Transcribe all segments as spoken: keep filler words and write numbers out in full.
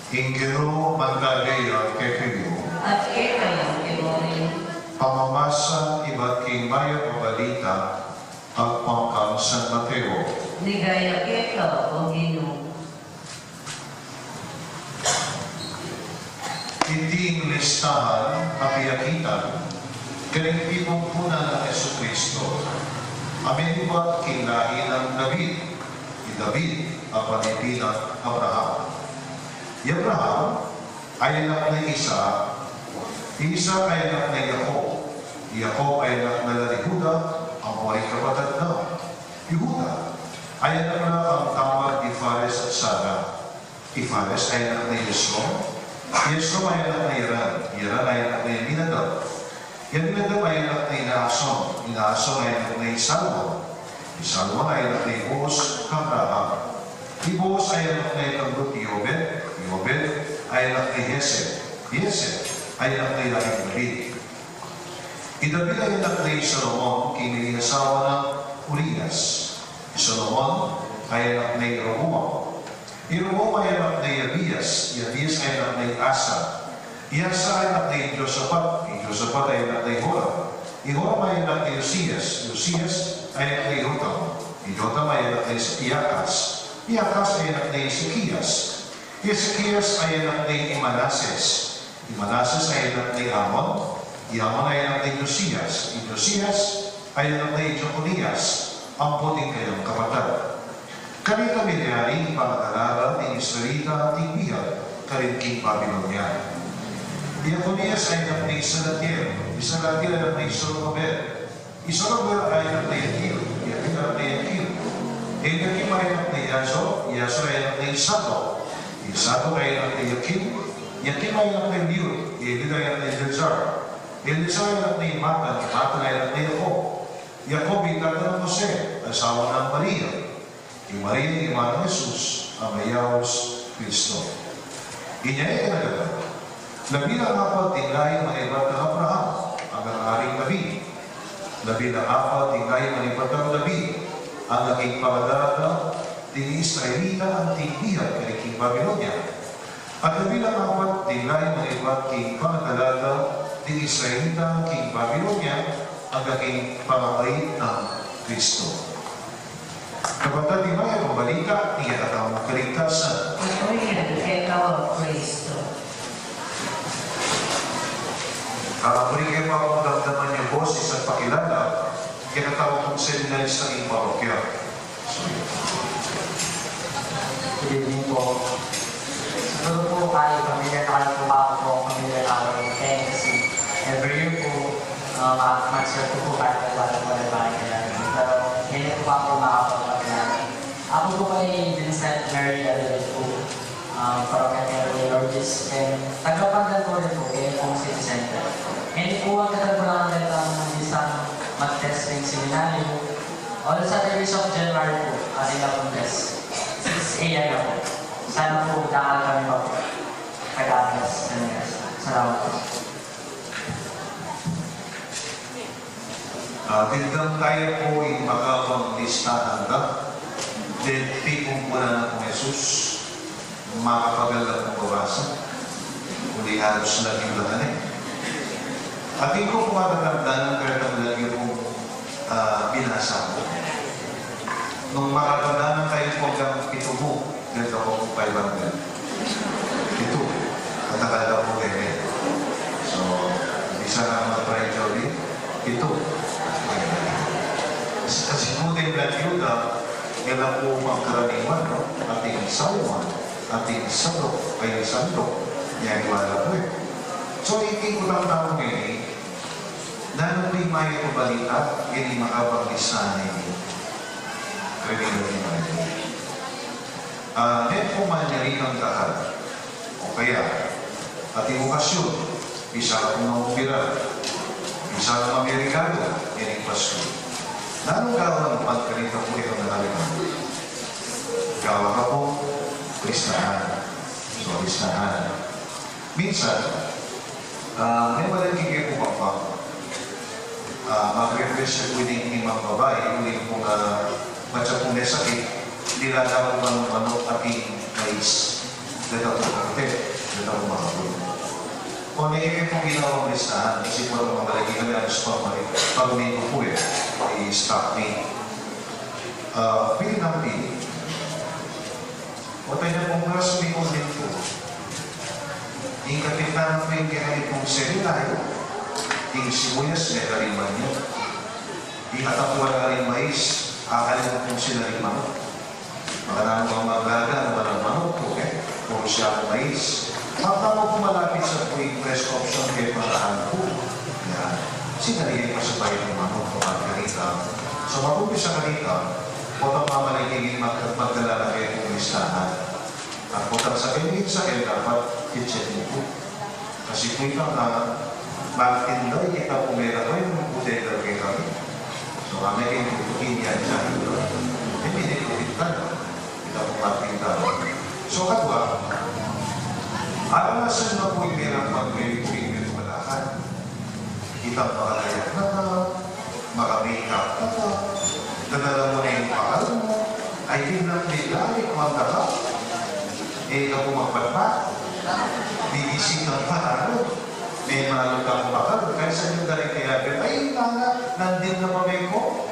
Ing Ginu mantabi ya kekayu. At keka mu rin. Pamamasa ibat king Mayap a Balita agpang kang San Mateo. Ligaya keka, O Ginu. Iti ing listahan a piakitan karing pipumpunan nang Jesucristo a menibat king lahi nang David, i David a panipin nang Abraham. I Abraham a anak nang Isaac, i Isaac a anak nang Jacob, i Jacob a anak nang Juda, ampo ring kapatad nang Juda a anak na kang Tamar, i Fares at Zara, i Fares a anak nang Esrom, i Esrom a anak nang Aram, i Aram a anak nang Aminadab, i Aminadab a anak nang Naason, i Naason a anak nang Salmon, i Salmon a anak nang Boaz kang Rahab, i Boaz a anak nang Obed, i Obed a anak nang Jesse, i Jesse a anak nang David. I David a anak nang Solomon king measawa nang Urias, i Solomon a anak nang Rehoboam, i Rehoboam a anak nang Abias, i Abias a anak nang Asa, i Asa a anak nang Josafat, i Josafat a anak nang Joram, i Joram a anak nang Uzias, i Uzias a anak nang Jotam, i Jotam a anak nang Ahaz, i Ahaz a anak nang Ezekias, i Ezekias a anak nang Manases, i Manases a anak nang Amon, i Amon a anak nang Josias, i Josias a anak nang Jeconias, ampo ding kayang kapatad. Kanita milyari ing pangadala da ding Israelita anting bihag karin king Babilonia. I Jeconias a anak nang Salatiel, i Salatiel a anak nang Zorobabel, i Zorobabel a anak nang Eliud, i Eliud a anak nang Jakim, i Jakim a anak nang Azor, i Azor a anak nang Sadok, i Sadok a anak nang Jakim, i Jakim a anak nang Eliud, i Eliud a anak nang Eleazar, i Eleazar a anak nang Matan, i Matan a anak nang Jacob, i Jacob i tata nang Jose, asawa nang Maria. I Maria ing ima nang Jesus a mayaus Kristo. Inya e kanaganaka, labi lang apat ding lahi manibat kang Abraham anggang aring David. Labi lang apat ding lahi manibat kang David anggang king pangadala da ding Israelita anting bihag karin king Babilonia. At labi lang apat ding lahi manibat king pangadala da ding Israelita king Babilonia anggang king pamabait nang Kristo. Kapatad, ing Mayap a Balita ning kekatamung kaligtasan. Papurian keka, O Kristo. Kapurian keka, pamung damdaman ing boses at pakilala ing kekatamung seminarista ning parokya. Good evening po. Siguro po kayo, pamilya na kayo po, ako po, pamilya na ako rin. Kasi every year po, uh, ma-, mag-serve ko po kahit wala po ng barangay namin. Pero ngayon po ako makapagpakilala. Ako po ay Vincent Mary Adelin po. Ah, parokya po ni Lourdes, and taga Pandan po rin po, kaya po ang city center. Ngayon po, ang tagal po lang ang isang mag-test ng seminaryo. All Saturdays of January po, atin na pong test. Six A M na po. Sana po, dakal kami pa po. Taga-test ng test. Salamat po. Ah, tindang tamu pu ing makabang listahan da deng pipumpunan nang Jesus, makapagal la pung babasa, uling halos lagyu la keni. Atin ku pu makatandanan kaya kang lagyu pung, ah, binasa ku. Nung makatandanan kayu pu, hanggang pitu pu, ganito ku pu, five hundred. Pitu. Katakal da pu keni. So, bisa na mag-try kayu ulit. Pitu. Kasi pu deng lagyu da, e la pu pangkaraniwan, no? Atin Salmon, atin Sadok, ay Sandok, yan iwala pu e. So, iti kutang tamu ngeni, nanu pu ing mayap a balita, ini makabang listahan ini. Kaya di ba di ba? Ah, ne pu manyari kang dakal, o kaya, atin okasyon, bisa la pung mangupira, bisa la pung mamiregalo, ngening Pasku. Nanung gawan mu pang kanita pu itang dakal? Gawa ka pu, listahan. So, listahan. Minsan, ah, ne, malagyu ke pu bang, ah, mag-request ya pu ining imang babai, uling pu, ah, matsa pu ne sakit, dinan da pu manok-manok ating mais. Deta pu kate, deta pu makapun. O, ne, e pu ginawa ing listahan, kasi pu ing mamalagi kami, alas pa mari, pag mingo pu e, i-stop ne. Ah, pili nang pili. O, tayo na pung plus, may comment pu. Ing kapitan pu ing kekami pung seri layu, ing sibuyas, mekalima ne. Ing atapuan, aring mais, akal pu sila lima. Makananu kang maglaga, makananu manuk pu, e? Puru siyang mais. Makananu pu malapit sa pu ing best option keng paraan pu. Yan. Sinali ing pasabay ning manuk, o margarita. So, mag-umpisa kanita, potang mamalagi ing mag-, magdala na keng pung listahan. At potang sa keng minsan, e dapat i-check mu pu. Kasi pu ing, ah, magtinda, kita pu mera pu ing bodega kekami. So, kami ing tutukin yan sa inyo. E, minit pu kita, kita pu magtinda. So, kadwa, aranasan na pu ing mera pu ing mera pu ing mera pu malakan. Itang makalayak na ka, maka-makeup na ka, dadala mu na ing bakal mu, ay, di na, may galit, manda ka, e ka pu magbatbat, bibisita ka pa lalo, may malung kang bakal, kaysa ing dali kaya, ay, nana, nandin na pa may ko.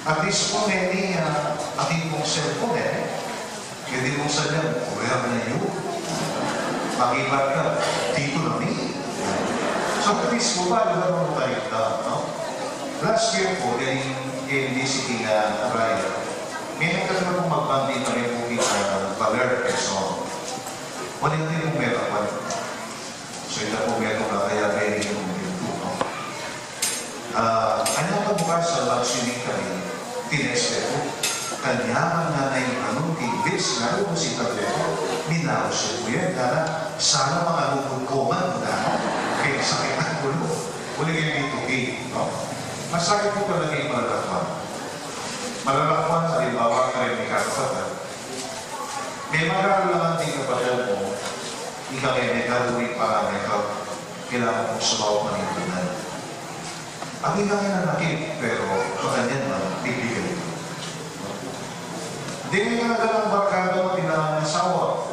At least pu, ngeni, ah, atin pung cellphone, e. Pwede mung sabihan, "Kuya, na yu." Pakibat ka, "Dito na mi." So, at least pu, balu na mu kalikda, no? Last year pu, keng, keng visiting, ah, Araya, ngeni ka na pu magbanding kami pu keng, ah, Baler, Quezon. Wala yung tipong meron pa. So, ita pu metung ka kaya very good pu, no? Ah, anyang kabukasan, mag-swimming kami, tineste ku. Kanyaman na na ing anu, ing beach, nga rin, si Tabeco. Minaus ya pu yan, ngana, sana mangalugud ko man, ngana. Kaya sakit ang ulo. Uli kaya dito, eh, no? Masakit pu talaga ing malalakwan. Malalakwan, halimbawa, kareng mikakapatad. Memaral la man ding kapatad mu, ika me-, mekaru ing panganay ka, kailangan mung sumaup manintunan. Atin kang inanakit, pero makanyan man, bibigay. Deng ika na galang barkada mu, atin na lang asawa.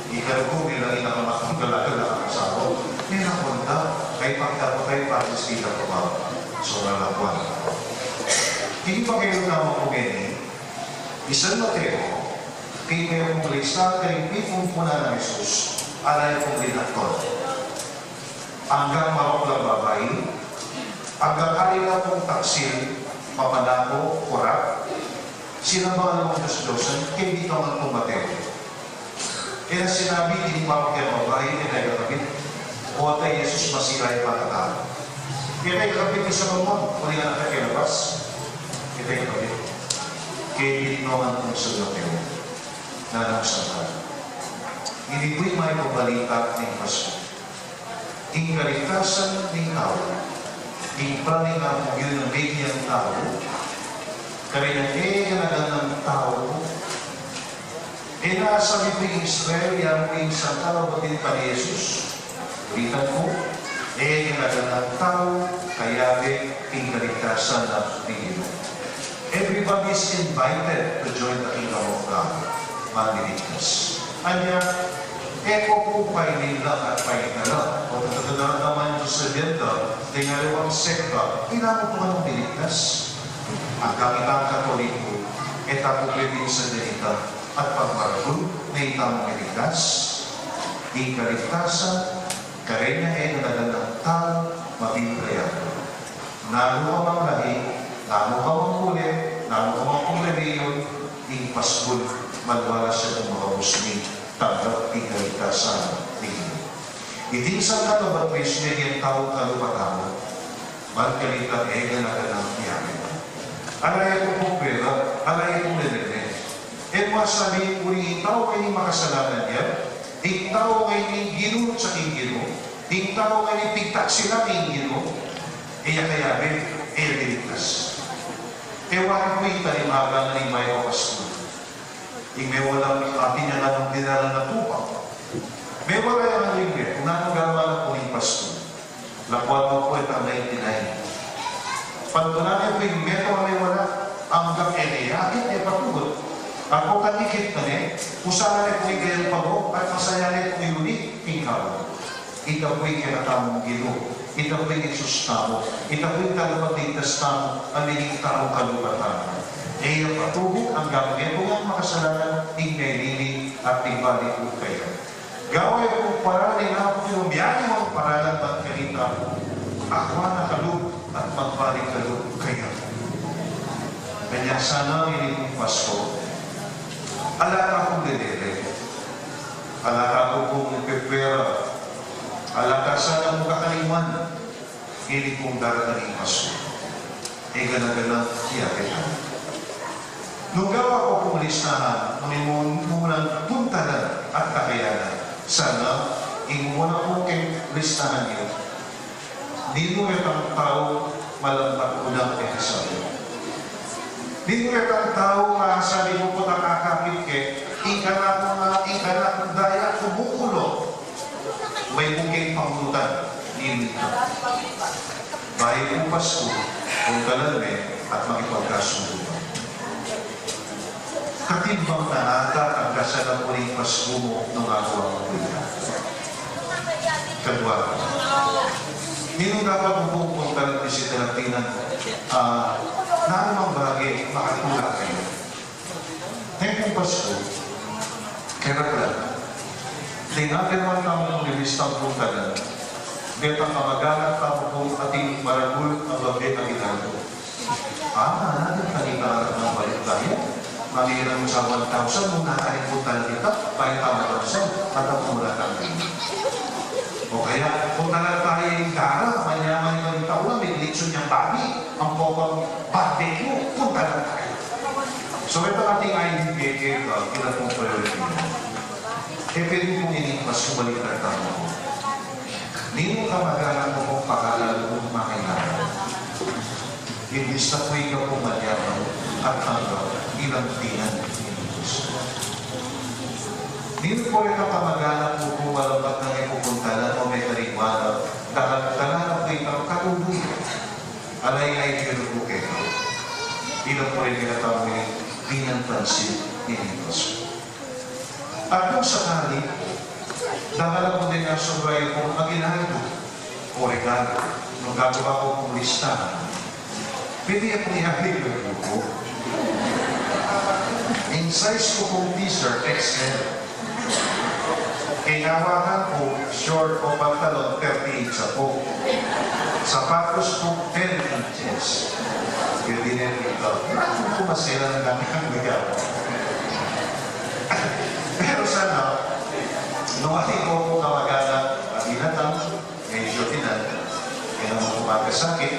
Ika rugu, bilang ina ka matang gala-gala ang asawa. May napunta, kay pagtapos kay Francis, kita pa ba? So, nalakuan. Ini pa kayo naman po, Benny. I San Mateo, kaya pung lista karing pipumpunan nang Jesus, ala ya pung linakton. Anggang marok lang babai, anggang ali la pung taksil, papanako, kurak, sila mga lumang Diyos-Diyosan, kaya di ka man pung Mateo. Kaya sinabi, "Ini pa kaya babai, kaya tayo kapit." O tayo, Jesus, masira yung pagkatao. Kaya tayo kapit, isa pa mo, uli nga na tayo labas. Kaya tayo kapit. Kaya di naman kung sa Mateo. Nanung sangkal. Ini pu'y may pabalita ning Pasko. Ing kaligtasan ning tau. Ing paling apu yun ang medyang tau. Karena e ganagan nang tau. E na sabi pu ing Israel, ya pu ing sangkal a batin kang Jesus. Ulitan ku, e ganagan nang tau, kayabe ing kaligtasan na ning Ginu. Everybody is invited to join the kingdom of God. Manliligtas. Anya, e ko pu painila at painala. O tatagadaran naman yung sa agenda, deng aliwang sekta, kailangan pu manliligtas. Ang kamitang Katoliko, e ta pu pwedeng sa ganita, at pagmaragul, na itang ligtas. Ing kaligtasan, karena e ganagan nang tau, mabibigay aku. Nanu ka mang lahi, nanu ka mang kule, nanu ka mang pung relihiyon, ing Paskul, malwala siya kung makabus mi, tanggap ing kaligtasan ning Ginu. Iti ing sangkal a batismu ing tau kalupa tamu, ban kanita e ganagan nang yabe. Ala ya pung pera, ala ya pung leleme. E mu sabian pu ing tau ngeni makasalanan ya, ing tau ngeni ginunut sa king Ginu, ing tau ngeni pigtaksilan ning Ginu, e ya kayabe, e ya liligtas. E wa pu ing talimagan ning mayap a Paskul. Ing mewala, atin yang nanu, dinalan a tupa. Mewala yang anu, ing me, kung nanu gagawan na pu ning Paskul. Lakuan mu pu itang ninety-nine. Pantunan yu pu ing metung a mewala, anggang e ne yakit, e patugud. At kung kanikit na ne, usalan ne kung igayang pago, at masaya ne kung iuli, ikaw. Ita pu ing kekatamung Ginu, ita pu ing Jesus tamu, ita pu ing Tagapagligtas tamu, a mining taung kalubatan. E ya patubu anggang metung a makasalanan, ing melili at ing balik kaya. Gawa yu pung paralan ning Apu yu, miyari mung paralan ban kanita, akwa na kalub at magbalik kalub kaya. Kaya sana ngeni pung Pasko, ala ka pung lelele, ala ka pung pepera, ala ka sana mung kakalingwan, ngeni pung daratan ing Pasko. E gana-gana ya kita. Nung gawa ku pung listahan, nung imu-, nung munang puntalan at kakayanan, sana, imu na pu keng listahan yu. Ninu retang tau malambat unang e kasabi? Ninu retang tau masabi mu pota kakapit ke, ika na ku nga, ika na ku daya kumukulo? May bukeng pangutan, ninu ita? Bayu pu Pasko, puntalan me at makipagkasunduan. Katimbang na nata ing kasabi pu ning Pasko mu nung agawa mu pu ita. Kadua, ninu dapat mu pung puntalan, bisita natin, ah, nanu mang bage makatulak kekayu? Neng pung Pasko, kera pala, deng atin man tamung lilistang puntalan, detang kamag-anak tamu pung ating maragul a babe a aginaldo. Ah, mana, atin kanita nang balik tamu. Manirang sa one thousand, muna tamu puntalan ita, bayu tamu one thousand, at ang mura tamu. O kaya, puntalan tamu ing Dara, manyaman ing taulan, may litson yang babi, ang popang barbecue, puntalan tamu. So, ita ating I D P, ita, ita pung priority. E pwede pung ini, mas balik tamu. Ninu kamag-anak mu pung pakalalung mangailangan? Imbis na pu ika pung manyaman at tanggap bilang dinan ning Dios. Ninu pu retang kamag-anak mu pung malambat nang e pupuntalan o mekaligwanan, dakal-dakal na pu itang katutunan? Ala ing idea pu keka? Ila pu reng kekatamung dinan pansin ning Dios. At kung sakali, dakal a pu deng asobra yu pung aginaldo o regalo, nung gagawa ku pung listahan, pwede ya pung i-update yu pu. Ing size ku pung t-shirt, X L. Kinawakan ku, short o pantalon, thirty-eight sa pu. Sapatos pu, ten inches. Pwede na rin ito. Naku, kumasela na lang ang gagawin. Pero sana, nung atin ku pung kamag-anak, pag inatang, medyo edad, kaya naman kumakasakit,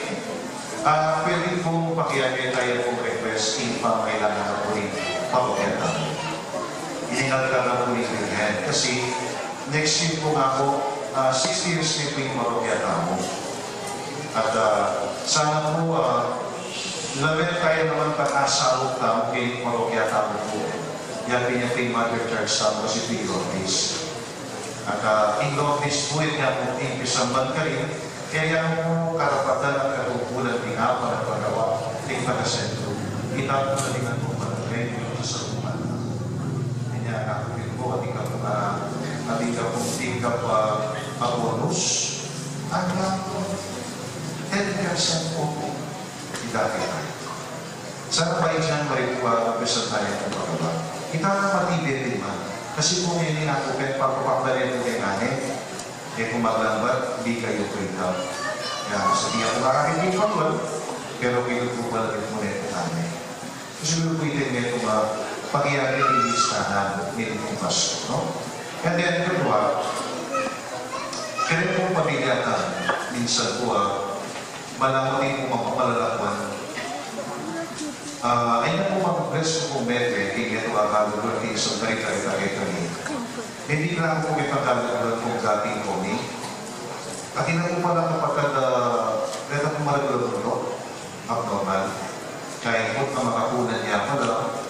ah, pwede pung pakiabe tamu pung request king pangailangan na pu ning parokya tamu. Iningat na pu ning Birhen. Kasi, next year pu nga pu, ah, sixty years ne pu ing parokya tamu. At, ah, sana pu, ah, lawen tamu naman pag-asawa tamu king parokya tamu pu. Yapin ya pu ing mother church tamu kasi pu ing Lourdes. At, ah, ing Lourdes pu, ing ya pu ing pisamban karin, kaya ya pu karapatan at katungkulan ning apat a pagawa ning taga-sentro. Ita pu na rin ang pagpalagay sa salupan. Kaya nga pu rin pu, atin ka pu, ah, atin ka pu, atin ka pa, ah, bonus. Ang, ah, ten percent pu, ita pu. Sana pa ing January pu, ah, umpisa tamu pung pagawa. Ita na matibe rin man. Kasi pu ngeni na pu, pagpapakbale pu keng ngane, e ku maglambat, bika yu pu ita. Ya, sa di aku makakit ing patwan, pero kinukuha la rin pu ne pu ngane. Kasi pu ita ne pu ma-, pakiabe ing listahan ning Pasko, no? And then, kadua, kaya pu pamilya tamu, minsan pu, ah, Malaman ing pung mapapalalakwan. Ah, ay na pu mag-bless ku pu metung, king metung a Tagalog, king isang kari-kari-kari kami. Maybe klaro ku pu ing Tagalog kung dating kami. At ina pu pala kapatad, ah, reta pu maragul a bundok, abnormal. Kaya pu na makapunan ya pala.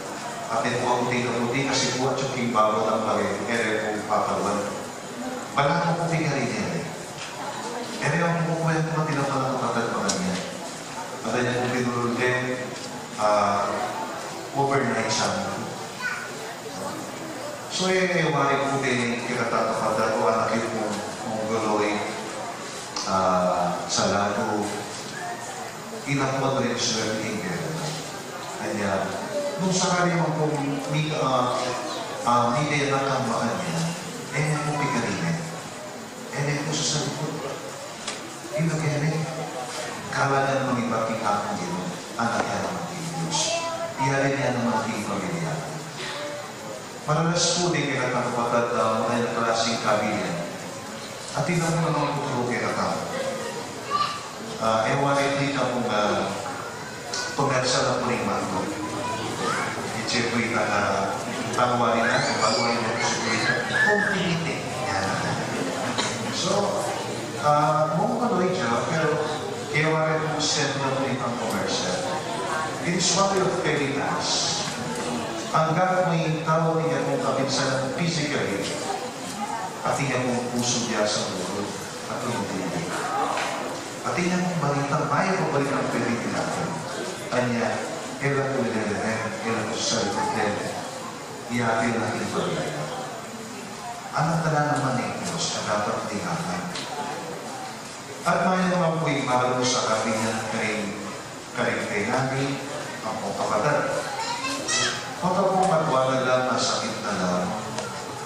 At ito ang puti-puti kasi pu at saka king bawat ang pare, ere pu patawan. Bala ku pu king kari-kari. Ere ang kukuwento, matilang pala kapatad, makanyan. At anya ku pinulul den, ah, overnight sa amin. So, e, e wari pu kekatang kapatad, o anak yu pung, pung Galoy, a, Salado, ila pu ing swerte ning gera. Anya, nung sakali man pung mi-, a, a, mibie na kang makanyan, e ne pu pikalingin. E ne pu sasaliput. Ing agene, kalangan mangibat king Anak ning Ginu, anak ya naman ning Dios. Iyari ya naman king pamilya. Maralas pu ding kekatang kapatad a makanyan a klaseng kabilyan. Atin na mu naman pu kekatang. A, e wari pu kekatang, a, Komersyal na pu ning mato. Itse pu ita na, tangwali na, tangwali na pu ita. Continuity. Yan. So, a, mung Galoy ya, pero e wari pu sentro na pu ning pangkomersyal. It is one way of telling us. Anggang may tau atin ya pung kapinsanan physically, atin ya pung pusung biasa mulu at tumutindi. Atin yang balitang mayap a balitang pwedeng ilapit. Anya, e la pu lelenen, e la pu sasaliput, e la pu lelenen. Iya, e la pu lelenen. Anak tala naman ning Dios, a dapat lingapan. At mayap naman pu ing malu sa kabilyan karing, karing penani ampong kapatad. Pota pung madwa na la, masakit na la,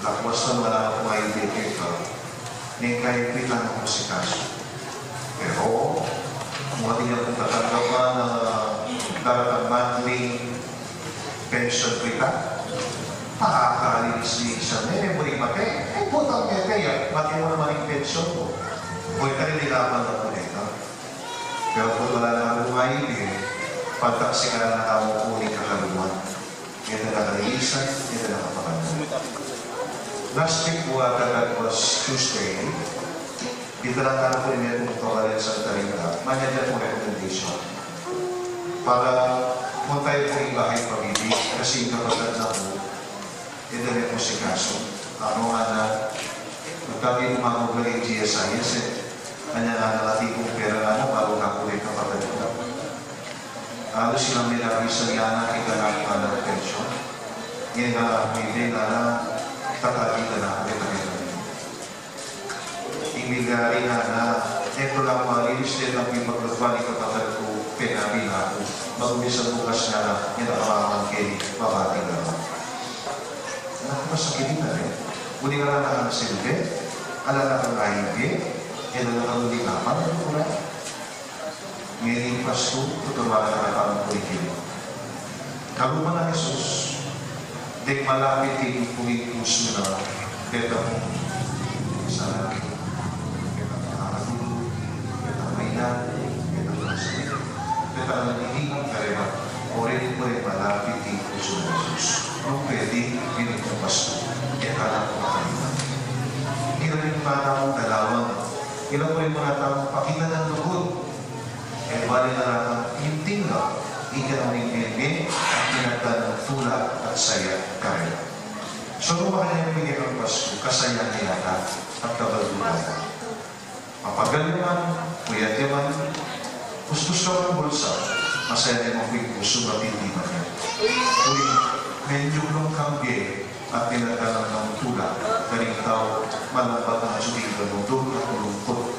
lakwas na, wala na pung aibibie keka, nung kayabe na pu ing asikaso. Pero, mu atin ya pung tatanggapan a daratang monthly pension pu ita, pakakalinis-linis ne, e mu rin mate, e, potang mete ya, mate mu naman ing pension mu. Pwede rin, lingapan na pu neta. Pero pu wala na pu ing aibibie, pagtaksikan na mu pu ning kakaluluan. Ita na kalinisan, ita na kapakanan. Last week pu ata, that was Tuesday, italang na pu rin pu ing pabalen sa tarita, manyaman pu recommendation. Para pu tamu pu ing bahai pabibie, kasi ing kapatad na pu, ita ne pu asikaso. Aku nga na, magtabi pu maku king GSIS, e. Anya nga na, atin pung pera na, balu na pu ring kapatad ku. Halos ila me na bisa nya na, ika na pu nga na pension. Ngeni nga na, maybe nga na, tatabi na pu ring kapatad ku. Ing milyari na, na, e ku la malinis den ing paglupa ning kapatad ku, penabi na ku. Magmisan bukas na, na, ing kapamamangkin, babati na. Anak ku, masakit na rin. Uli ka na nang silbi, ala na kang aibibie, e na kang lingapan, e ku la. Ngeni Pasko, tuturuan na katamu pu ing Ginu. Kalupa nang Jesus, deng malapit king pusu na, deta mu, sa langit, deta mu, deta mu, deta mu, deta mu, deta mu, karela, orin pu ing malapit king pusu nang Jesus. Nung pwede, ngeni pu Pasko, e tala pu makalimut. Ila pu ing mata mung dalawang, ila pu ing mata mung pakita nang lugud, e bale na la ing tinggap, ika na ning meme, at tinagdan nang tula at saya karela. So, nung makanyan pu ing Pasko, kasaya ne yata, at kabal ne yata. Mapagal ya man, puyat ya man, kuskus ya man ing bulsa, masaya ne man pu ing pusu, matindi man ya. Uli, menyug nung kambye, at tinagdan nang tula, karing tau, malambat nang atiu king galundong at malungkut